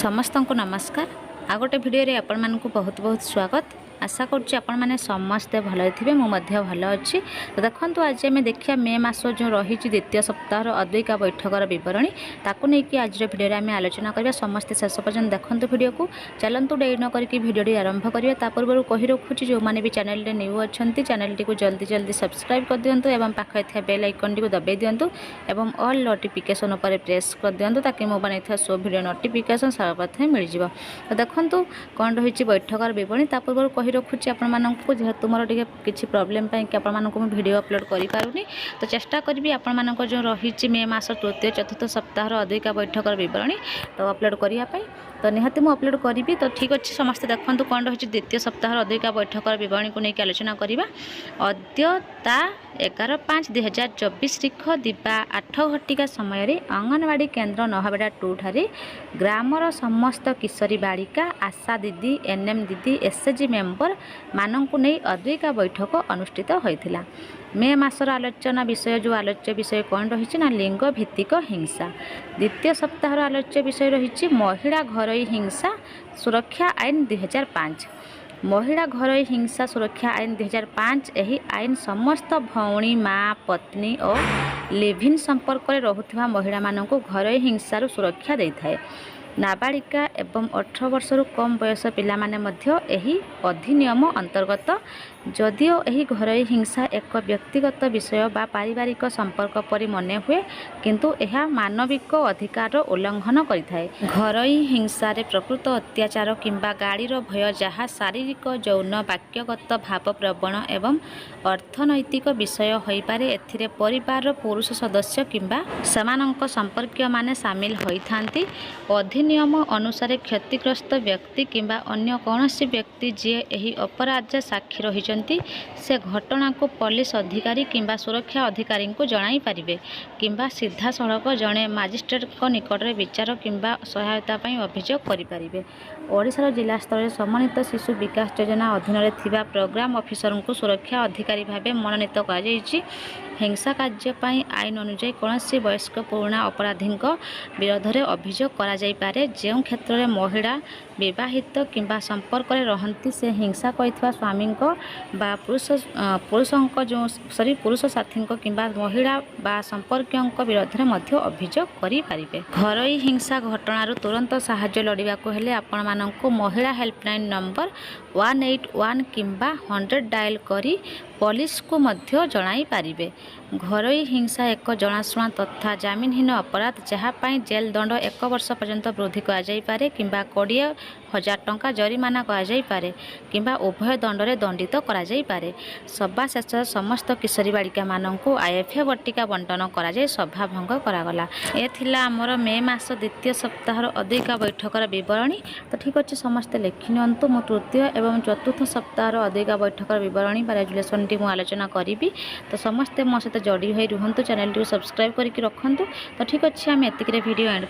ସମସ୍ତଙ୍କୁ ନମସ୍କାର। ଆଉ ଗୋଟେ ଭିଡ଼ିଓରେ ଆପଣମାନଙ୍କୁ ବହୁତ ବହୁତ ସ୍ୱାଗତ। ଆଶା କରୁଛି ଆପଣମାନେ ସମସ୍ତେ ଭଲରେ ଥିବେ। ମୁଁ ମଧ୍ୟ ଭଲ ଅଛି। ତ ଦେଖନ୍ତୁ, ଆଜି ଆମେ ଦେଖିବା ମେ ମାସ ଯେଉଁ ରହିଛି ଦ୍ୱିତୀୟ ସପ୍ତାହର ଅଦ୍ୱିକା ବୈଠକର ବିବରଣୀ। ତାକୁ ନେଇକି ଆଜିର ଭିଡ଼ିଓରେ ଆମେ ଆଲୋଚନା କରିବା। ସମସ୍ତେ ଶେଷ ପର୍ଯ୍ୟନ୍ତ ଦେଖନ୍ତୁ ଭିଡ଼ିଓକୁ। ଚାଲନ୍ତୁ, ଡେରି ନ କରିକି ଭିଡ଼ିଓଟି ଆରମ୍ଭ କରିବା। ତା ପୂର୍ବରୁ କହି ରଖୁଛି, ଯେଉଁମାନେ ବି ଚ୍ୟାନେଲରେ ନ୍ୟୁ ଅଛନ୍ତି, ଚ୍ୟାନେଲଟିକୁ ଜଲ୍ଦି ଜଲ୍ଦି ସବସ୍କ୍ରାଇବ୍ କରିଦିଅନ୍ତୁ ଏବଂ ପାଖରେ ଥିବା ବେଲ୍ ଆଇକନ୍ଟିକୁ ଦବାଇ ଦିଅନ୍ତୁ ଏବଂ ଅଲ୍ ନୋଟିଫିକେସନ୍ ଉପରେ ପ୍ରେସ୍ କରିଦିଅନ୍ତୁ, ତାକି ମୁଁ ବନାଇଥିବା ସବୁ ଭିଡ଼ିଓ ନୋଟିଫିକେସନ୍ ସର୍ବପ୍ରଥମେ ମିଳିଯିବ। ତ ଦେଖନ୍ତୁ, କ'ଣ ରହିଛି ବୈଠକର ବିବରଣୀ। ତା ପୂର୍ବରୁ କହି ରଖୁଛି ଆପଣମାନଙ୍କୁ, ଯେହେତୁ ମୋର ଟିକେ କିଛି ପ୍ରୋବ୍ଲେମ୍ ପାଇଁକି ଆପଣମାନଙ୍କୁ ମୁଁ ଭିଡ଼ିଓ ଅପଲୋଡ଼ କରିପାରୁନି, ତ ଚେଷ୍ଟା କରିବି ଆପଣମାନଙ୍କ ଯେଉଁ ରହିଛି ମେ ମାସ ତୃତୀୟ ଚତୁର୍ଥ ସପ୍ତାହର ଅଧିକା ବୈଠକର ବିବରଣୀ ତ ଅପଲୋଡ଼ କରିବା ପାଇଁ। ତ ନିହାତି ମୁଁ ଅପଲୋଡ଼ କରିବି। ତ ଠିକ୍ ଅଛି, ସମସ୍ତେ ଦେଖନ୍ତୁ କ'ଣ ରହିଛି ଦ୍ୱିତୀୟ ସପ୍ତାହର ଅଧିକା ବୈଠକର ବିବରଣୀକୁ ନେଇକି ଆଲୋଚନା କରିବା। ଅଦ୍ୟ ତା 11/5/2024 ରିଖ ଦିବା 8 ଘଟିକା ସମୟରେ ଅଙ୍ଗନବାଡ଼ି କେନ୍ଦ୍ର ନହାବେଡ଼ା 2 ଠାରେ ଗ୍ରାମର ସମସ୍ତ କିଶୋରୀ ବାଳିକା, ଆଶା ଦିଦି, ଏନ୍ଏମ୍ ଦିଦି, ଏସ୍ଏଚ୍ଜି ମେମ୍ବର ମାନଙ୍କୁ ନେଇ ଅଦ୍ୱିକା ବୈଠକ ଅନୁଷ୍ଠିତ ହୋଇଥିଲା। ମେ ମାସର ଆଲୋଚନା ବିଷୟ, ଯେଉଁ ଆଲୋଚ୍ୟ ବିଷୟ କ'ଣ ରହିଛି ନା ଲିଙ୍ଗ ଭିତ୍ତିକ ହିଂସା। ଦ୍ୱିତୀୟ ସପ୍ତାହର ଆଲୋଚ୍ୟ ବିଷୟ ରହିଛି ମହିଳା ଘରୋଇ ହିଂସା ସୁରକ୍ଷା ଆଇନ 2005। ମହିଳା ଘରୋଇ ହିଂସା ସୁରକ୍ଷା ଆଇନ 2005। ଏହି ଆଇନ ସମସ୍ତ ଭଉଣୀ, ମା, ପତ୍ନୀ ଓ ଲିଭ୍ ଇନ୍ ସମ୍ପର୍କରେ ରହୁଥିବା ମହିଳାମାନଙ୍କୁ ଘରୋଇ ହିଂସାରୁ ସୁରକ୍ଷା ଦେଇଥାଏ। ନାବାଳିକା ଏବଂ 18 ବର୍ଷରୁ କମ୍ ବୟସ ପିଲାମାନେ ମଧ୍ୟ ଏହି ଅଧିନିୟମ ଅନ୍ତର୍ଗତ। ଯଦିଓ ଏହି ଘରୋଇ ହିଂସା ଏକ ବ୍ୟକ୍ତିଗତ ବିଷୟ ବା ପାରିବାରିକ ସମ୍ପର୍କ ପରି ମନେ ହୁଏ, କିନ୍ତୁ ଏହା ମାନବିକ ଅଧିକାରର ଉଲ୍ଲଂଘନ କରିଥାଏ। ଘରୋଇ ହିଂସାରେ ପ୍ରକୃତ ଅତ୍ୟାଚାର କିମ୍ବା ଗାଳିର ଭୟ, ଯାହା ଶାରୀରିକ, ଯୌନ, ବାକ୍ୟଗତ, ଭାବପ୍ରବଣ ଏବଂ ଅର୍ଥନୈତିକ ବିଷୟ ହୋଇପାରେ। ଏଥିରେ ପରିବାରର ପୁରୁଷ ସଦସ୍ୟ କିମ୍ବା ସେମାନଙ୍କ ସମ୍ପର୍କୀୟମାନେ ସାମିଲ ହୋଇଥାନ୍ତି। ଅଧିନିୟମ ଅନୁସାରେ କ୍ଷତିଗ୍ରସ୍ତ ବ୍ୟକ୍ତି କିମ୍ବା ଅନ୍ୟ କୌଣସି ବ୍ୟକ୍ତି ଯିଏ ଏହି ଅପରାଧରେ ସାକ୍ଷୀ ରହିଛନ୍ତି, ସେ ଘଟଣାକୁ ପୋଲିସ ଅଧିକାରୀ କିମ୍ବା ସୁରକ୍ଷା ଅଧିକାରୀଙ୍କୁ ଜଣାଇ ପାରିବେ କିମ୍ବା ସିଧାସଳଖ ଜଣେ ମାଜିଷ୍ଟ୍ରେଟଙ୍କ ନିକଟରେ ବିଚାର କିମ୍ବା ସହାୟତା ପାଇଁ ଅଭିଯୋଗ କରିପାରିବେ। ଓଡ଼ିଶାର ଜିଲ୍ଲା ସ୍ତରରେ ସମନ୍ୱିତ ଶିଶୁ ବିକାଶ ଯୋଜନା ଅଧୀନରେ ଥିବା ପ୍ରୋଗ୍ରାମ ଅଫିସରଙ୍କୁ ସୁରକ୍ଷା ଅଧିକାରୀ ଭାବେ ମନୋନୀତ କରାଯାଇଛି। ହିଂସା କାର୍ଯ୍ୟ ପାଇଁ ଆଇନ ଅନୁଯାୟୀ କୌଣସି ବୟସ୍କ ପୁରୁଣା ଅପରାଧୀଙ୍କ ବିରୋଧରେ ଅଭିଯୋଗ କରାଯାଇପାରେ। ଯେଉଁ କ୍ଷେତ୍ରରେ ମହିଳା ବିବାହିତ କିମ୍ବା ସମ୍ପର୍କରେ ରହନ୍ତି, ସେ ହିଂସା କରିଥିବା ସ୍ୱାମୀଙ୍କ ବା ପୁରୁଷଙ୍କ ଯେଉଁ, ସରି, ପୁରୁଷ ସାଥୀଙ୍କ କିମ୍ବା ମହିଳା ବା ସମ୍ପର୍କୀୟଙ୍କ ବିରୋଧରେ ମଧ୍ୟ ଅଭିଯୋଗ କରିପାରିବେ। ଘରୋଇ ହିଂସା ଘଟଣାରୁ ତୁରନ୍ତ ସାହାଯ୍ୟ ଲୋଡ଼ିବାକୁ ହେଲେ ଆପଣମାନଙ୍କୁ ମହିଳା ହେଲ୍ପଲାଇନ୍ ନମ୍ବର 181 କିମ୍ବା 100 ଡାଏଲ୍ କରି ପୋଲିସକୁ ମଧ୍ୟ ଜଣାଇ ପାରିବେ। ଘରୋଇ ହିଂସା ଏକ ଜଣାଶୁଣା ତଥା ଜାମିନହୀନ ଅପରାଧ, ଯାହା ପାଇଁ ଜେଲ ଦଣ୍ଡ ଏକ ବର୍ଷ ପର୍ଯ୍ୟନ୍ତ ବୃଦ୍ଧି କରାଯାଇପାରେ କିମ୍ବା 20,000 ଟଙ୍କା ଜରିମାନା କରାଯାଇପାରେ କିମ୍ବା ଉଭୟ ଦଣ୍ଡରେ ଦଣ୍ଡିତ କରାଯାଇପାରେ। ସଭା ଶେଷରେ ସମସ୍ତ କିଶୋରୀ ବାଳିକାମାନଙ୍କୁ ଆଇଏଫ୍ଏ ବଟିକା ବଣ୍ଟନ କରାଯାଇ ସଭା ଭଙ୍ଗ କରାଗଲା। ଏ ଥିଲା ଆମର ମେ ମାସ ଦ୍ୱିତୀୟ ସପ୍ତାହର ଅଧିକା ବୈଠକର ବିବରଣୀ। ତ ଠିକ୍ ଅଛି, ସମସ୍ତେ ଲେଖି ନିଅନ୍ତୁ। ମୁଁ ତୃତୀୟ ଏବଂ ଚତୁର୍ଥ ସପ୍ତାହର ଅଧିକା ବୈଠକର ବିବରଣୀ ବା ରେଜୁଲେସନଟି ମୁଁ ଆଲୋଚନା କରିବି। ତ ସମସ୍ତେ ମୋ ସହିତ ଯୋଡ଼ି ହୋଇ ରୁହନ୍ତୁ, ଚ୍ୟାନେଲଟିକୁ ସବସ୍କ୍ରାଇବ୍ କରିକି ରଖନ୍ତୁ। ତ ଠିକ୍ ଅଛି, ଆମେ ଏତିକିରେ ଭିଡ଼ିଓ ଏଣ୍ଡ।